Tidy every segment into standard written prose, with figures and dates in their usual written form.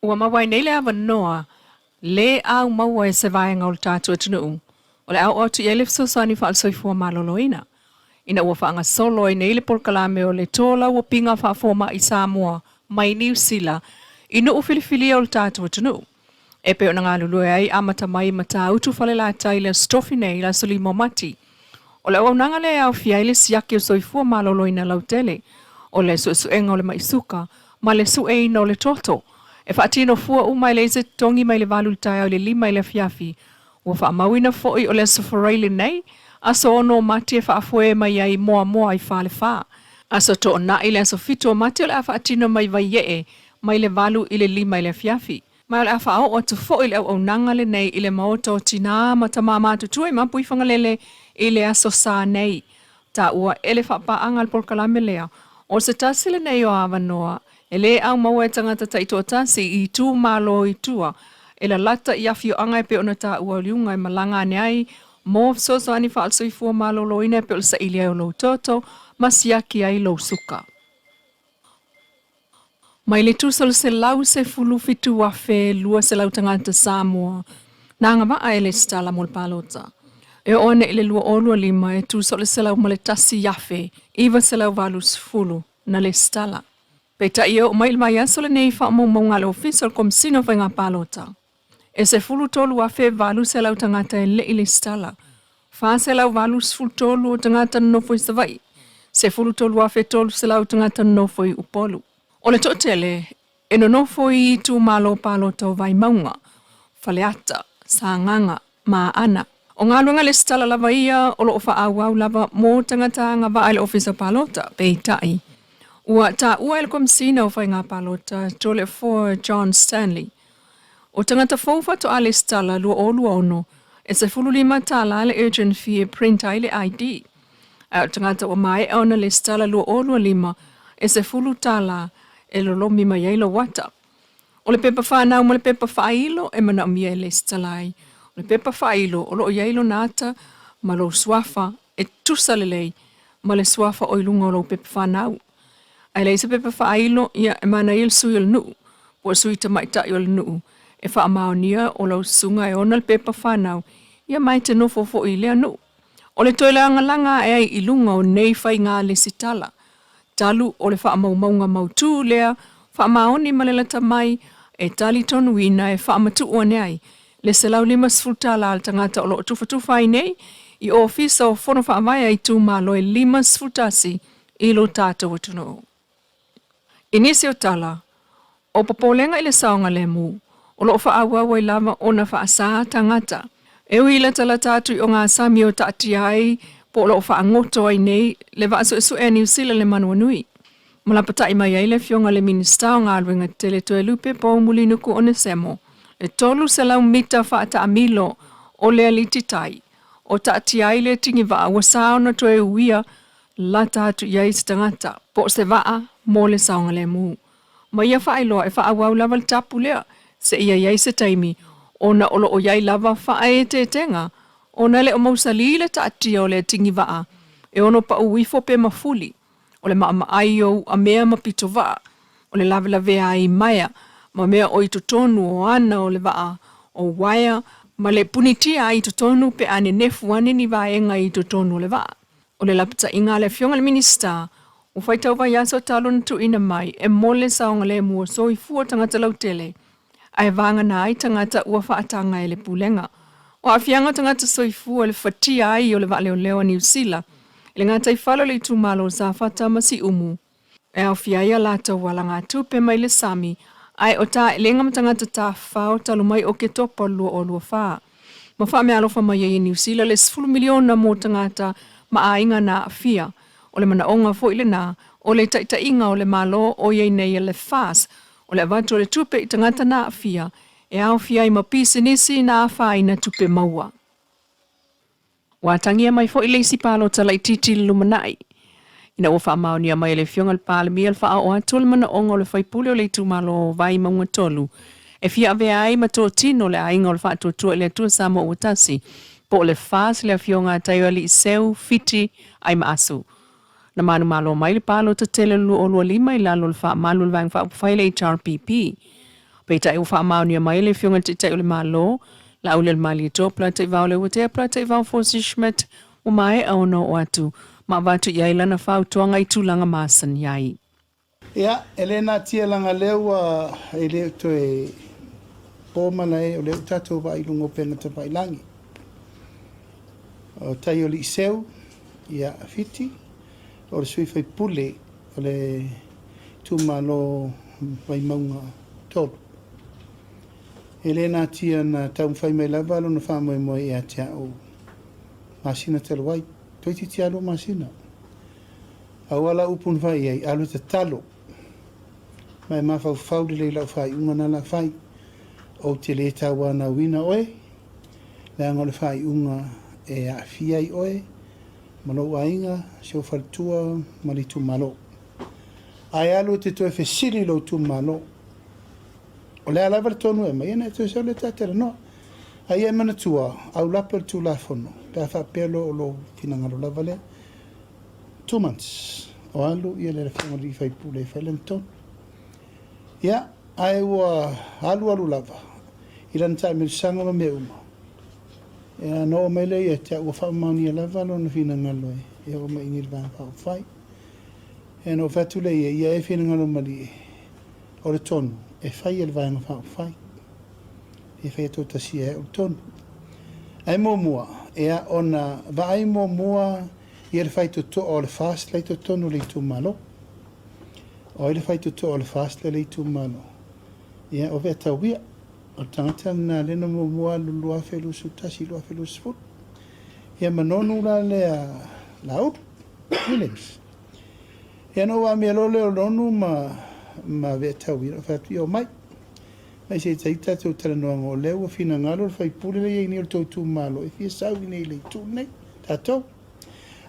Ua maua ai nei le avanoa lē au maua e se vaega o le tatou atunuu o le a oo atu i ai le fesoasoani faale-soifua maloloina ina ua faagasolo ai nei le polokalame o le tolauopiga faafoma'i Samoa mai Niu Sila i nuu filifilia o le tatou atunuu e pei ona galulue ai amata mai i Matautu Falelatai i le Aso Tofi nei i le aso 5 o Mati. O le auaunaga lea e aofia ai le siaki o le soifua maloloina lautele, o le suesuega o le mai suka ma le sueina o le toto, e faatino fua uma e leai se totogi mai le 8 i le taeao i le 5 i le afiafi. Ua faamauina foi o le Aso Faraile lenei, aso 6 o Mati e faafoe mai ai i Moamoa i Falefa. Aso Toonai le aso 7 o Mati o le a faatino mai Vaiee mai le 8 i le 5 i le afiafi. Ma o le a faaoo atu foi le auaunaga lenei i le Maota o Tinā ma Tamā Matutua i Mapuifagalele i le Aso Sa nei. Taua e le faapaaga le polokalame lea, o se tasi lenei o avanoa e lē au maua e tagata taitoatasi i itumalo i tua e lalata i afioaga e pei ona taua o liuga e malaga ane ai mo fesoasoani faale-soifua maloloina e pei o le saili ai o lou toto ma siaki ai lou suka. Mai le tusa o le 117,200 tagata Samoa na agavaa e lesitala mo le palota. E oo ane i le 2025 e tusa o le 101,980 na lesitala. Peitai e oo mai i le vaiaso lenei i faamaumauga a le Ofisa o le Komesina o Faiga Palota, e 13,800 tagata e le i lesitala, 483 o tagata nonofo i Savaii, 13,300 tagata nonofo i Upolu. O le toatele e nonofo i itumalo palota o Vaimauga, Faleata, Sagaga ma Aana. O galuega lesitala lava ia o lo o faaauau lava mo tagata agavaa i le Ofisa Palota, peitai, ua taua e le Komesina o Faiga Palota Toleafoa John Stanley, o tagata fou faatoa lesitala 2026 e $15 le urgent fee e print ai le ID, ae o le tagata ua maea ona lesitala 2025 e $10 e lolomi mai ai lou ata. O le pepa fanau ma le pepa faailo e manaomia e lesitala ai. O le pepa faailo o lo o i ai lona ata ma lou suafa e tusa lelei ma le suafa o i luga o lou pepa fanau. Ae leai se pepa faailo, ia e manaia le sui o le nuu po o le sui tamaitai o le nuu e faamaonia o lau susuga e ona le pepa fanau, ia ma e te nofo foi i lea nuu. O le toe lagalaga ae ai i luga o nei faiga lesitala, talu o le faamaumauga mautū lea faamaoni ma le lata mai e talitonuina e faamatuu ane ai le $150 a le tagata o lo o tufatufa ai nei i Ofisa o Fono Faavae a itumalo e 51 i lo tatou atunuu. I nisi o tala, o popolega i le saogalemu o lo o faaauau ai lava ona faasā tagata e ui i latalata atu i ogasami o taatia ai po o lo o faagoto ai nei le vaa suesue a Niu Sila le Manuanui. Ma lapatai mai ai le Afioga i le Minisita o Galuega Tetele Toelupe Poumulinuku Onesemo le 300 mita faataamilo o le alititai o taatia ai le tigivaa ua sa ona toe uia lata atu i ai se tagata po o se vaa mo le saogalemu. Ma ia faailoa e faaauau lava le tapu lea seia i ai se taimi ona o lo o i ai lava faaeteetega ona e le o mausali le taatia o le atigivaa e ono pau ifo pe mafuli o le maamaai o uamea ma pitovaa, o le lavelavea ai maea ma mea o i totonu o ana o le vaa o uaea ma le punitia ai i totonu pe a nenefu ane ni vaega i totonu o le vaa. O le lapataiga a le Afioga i le Minisita, ua faitau vaiaso talu ona tuuina mai e mo le saogalemu o soifua tagata lautele, ae vagana ai tagata ua faataga e le Pulega. O aafiaga o tagata soifua i le fatia ai o le vaaleoleo a Niu Sila i le gataifale o le itumalo o Safata ma Siumu, e aofia ai a latou alagatupe mai le sami, ae o taelega ma tagata tafafao talu mai Oketopa o le 2024. Ma faameaalofa mai ai e Niu Sila le 10 miliona mo tagata ma aiga na aafia. O le manaoga foi lena o le taitaiga o le Malo o i ai nei a le FAS, o le avatu o le tupe i tagata na aafia e aofia ai ma pisinisi na afaina tupe maua. Ua atagia mai foi le isi palota laitiiti i le lumanai, ina ua faamaonia mai e le Afioga i le Palemia le faaoo atu o le manaoga o le faipule o le itumalo o Vaimauga 3 e fia avea ai ma totino le aiga o le Faatuatua i le Atua Samoa ua Tasi, po o le FAS le Afioga a Taioalii Seu Fiti Aimaasu. Na manumalo mai le palota tele o le 2025 i lalo o le faamalu o le Vaega Faaupufai le HRPP. Peitai ua faamaonia mai le Afioga i le Taitai o le Malo, Laaulialemalietoa Polataivao Leuatea Polataivao Fosi Schmidt, ua maea ona oo atu ma avatu i ai lana fautuaga i tulaga masani ai. Ia, e le natia leaga lea ua e le o toe po malae o lea ua tatou vaai i luga o upega tafailagi. O tai o Liiseu, ia, Fiti, o le sui faipule o le itumalo Vaimauga 3. E le natia na taumafai mai lava lona faamoemoe ia te au masina talu ai, toeitiiti lava 2 masina. Aua lau upu na fai i ai, alu e tatalo, ma e mafaufau lelei i lau faaiuga na la fai. Ou te le tauanauina oe, leaga o le faaiuga e aafia ai oe ma lou aiga, si ou faletua ma le itumalo. Ae alu e te toe fesili i lou itumalo, o le a lava le tonu e aumai, ia ona e toe sau lea ta talanoa. A ia e manatua, aulape o le Tulafono, pe a faapea loa o lou finagalo lava lea. 2 months o alu ia le afioga i le sui usufono e fai lana tonu. Ia, ae ua alu alu lava i lana taamilosaga ma mea uma. Ia, na oo mai lea ia te au ua faamaonia lava lona finagalo e oo mai i inei i le Vaega Faaupufai. Ia, na ou fai atu lea i ai, ia e finagalo malie, o le tonu e fai e le Vaega Faaupufai. E faia toatasia e au le tonu. Ae muamua, ia ona vaai muamua ia le faitotoa o le FAST la i totonu o le itumalo. O ai le faitotoa o le FAST la i le itumalo? Ia, o Veatauia. O le tagata lena lea na muamua alu 2021, 2020. Ia ma Nonu la lea Laaulu Williams. Ia na ou amia loa lea o Nonu ma Veatauia, na ou fai atu, ia omai. Mai se i tai tatou talanoaga o lea ua finagalo le faipule lea e i ai nei o le tou itumalo e fia sau i inei i le itu lenei, tatou.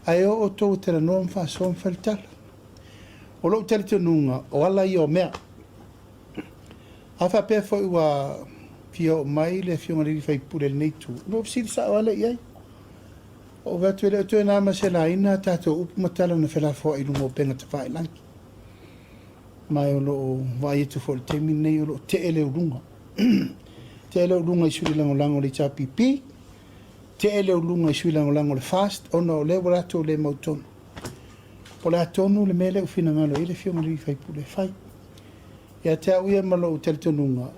Ae o outou e talanoa ma faasoa ma fai le tala. O lou talitonuga, o ala ia o mea. A faapea foi ua fia oo mai le afioga i le sui usufono i lenei itu, ona ou fesili sao lava lea i ai. Ou vaai atu e le o toe na ma se laina a tatou upu ma tala na felafoai i luga o upega tafailagi. Ma o lo o vaai atu foi i le taimi lenei o lo o tee le uluga. Tee le uluga i sui lagolago o le HRPP, tee le uluga i sui lagolago o le FAST, ona o lea ua latou le mautonu. Po o le a tonu le mea lea ua finagalo i ai le Afioga i le sui usufono e fai. Ia te au ia ma lou talitonuga,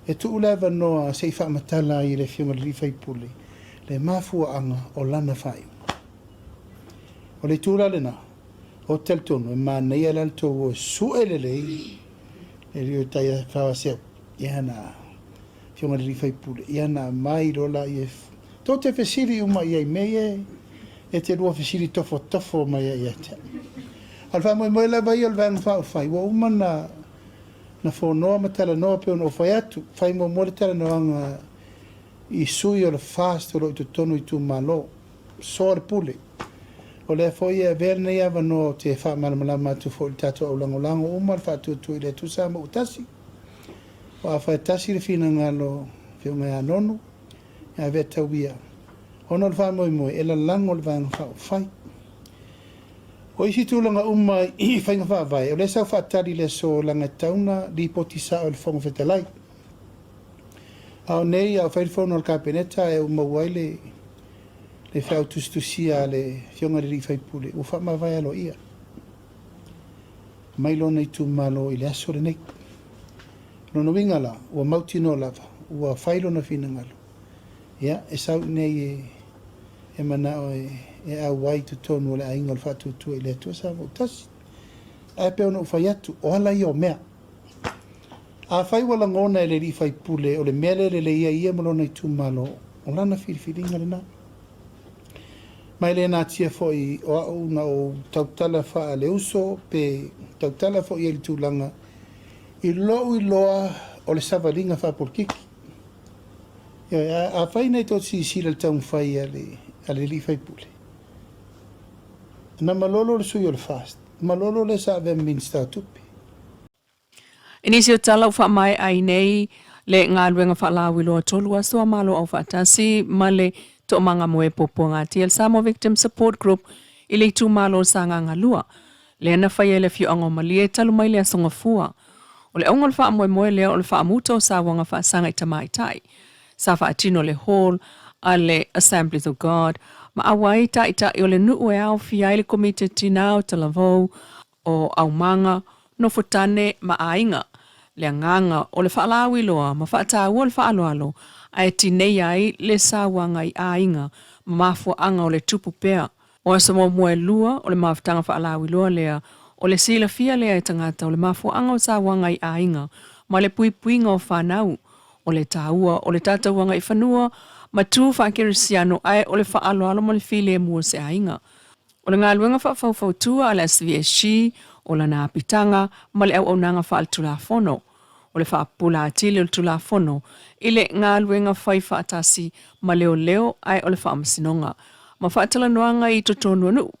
e tuu le avanoa se i faamatala ai e le Afioga i le sui usufono le mafuaaga o lana faaiuga. O le itu la lena, Ou te talitonu e manaia la le tou o e sue lelei le alii o tai Faaseau ia na afioga i le alii faipule ia na aumai loa laia e tou te fesili uma i ai mea ia e te lua fesili tofotofo mai ai ia te au. A o le faamoemoe lava ia o le Vaega Faaupufai ua uma na na fonoa ma talanoa pei ona ou fai atu, fai muamua le talanoaga i sui o le FAST o lo o i totonu o itumalo. Soa le pule. O lea foi e avea lenei avanoa ou te faamalamalama atu foi i le tatou aulagolago uma le faatuatua i le Atua Samoa ua tasi. O afai e tasi le finagalo Afioga ia Nonu, ia Veatauia, ona o le faamoemoe e lalago le Vaega Faaupufai. O isi tulaga uma i faiga faavae, o lea sa ou faatali i le aso leaga e tatau ona lipoti sao e le Fofoga Fetalai. A o nei, a o fai le fono a le Kapeneta e ou maua ai le le feau tusitusia a le Afioga i le alii faipule ua faamavae aloaia mai lona itumalo i le aso lenei. O lona uiga la, ua mautinoa lava ua fai lona finagalo, ia, e sau i inei e, e manao e, e auai i totonu o le aiga o le Faatuatua i le Atua Samoa ua Tasi. Ae pei ona ou fai atu, o ala ia o mea. Afai ua lagona e le alii faipule o le mea lea e lelei ai ia ma lona itumalo, o lana filifiliga lena. Ma e le natia foi o au na ou tautala faaleuso pe tautala foi i ai i le tulaga i lou iloa o le savaliga faapolokiki. Ioe, afai nei tou te silasila i le taumafai a le alii faipule, na malolo le sui o le FAST, malolo le sa avea ma Minisita o Tupe. I nisi o tala ua faamaea ai nei le galuega faalauiloa 3 aso a Malo Aufaatasi ma le Toomaga Moe Puapuagatia le Samoa Victim Support Group i le itumalo o Sagaga 2, lea na faia e le afioaga o Malie talu mai le Aso Gafua. O le auga o le faamoemoe lea o le faamuta o sauaga faasaga i tamaitai. Sa faatino le Hall a le Assemblies of God ma auai taitai o le nuu e aofia ai le Komiti o Tina o Talavou, o Aumaga, Nofotane ma Aiga. Le agaga o le faalauiloa ma faataua le faaaloalo ae tineia ai le sauaga i aiga ma mafuaaga o le tupu pea. O aso muamua e lua o le mafutaga faalauiloa lea, o le silafia lea e tagata o le mafuaaga o sauaga i aiga ma le puipuiga o fanau, o le taua o le tatou agaifanua ma tu faakerisiano ae o le faaaloalo ma le filemu o se aiga. O le galuega faafaufautua a le SVSG, o lana apitaga ma le auaunaga faaletulafono, o le faapupula atili o le Tulafono i le galuega fai faatasi ma leoleo ae o le faamasinoga ma faatalanoaga i totonu o nuu.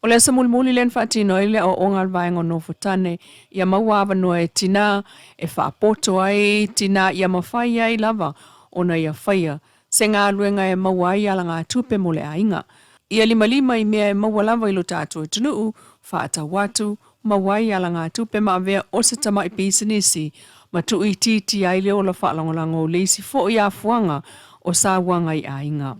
O le aso mulimuli lea na faatino ai le aoaoga a le Vaega o Nofotane ia maua avanoa e tinā e faapoto ai tinā ia mafai ai lava ona ia faia se galuega e maua ai alagatupe mo le aiga. Ia limalima i mea e maua lava i lo tatou atunuu, faatau atu, maua ai alagatupe ma avea o se tamai pisinisi ma tuuitiitia ai le ola faalagolago o le isi foi afuaga o sauaga i aiga.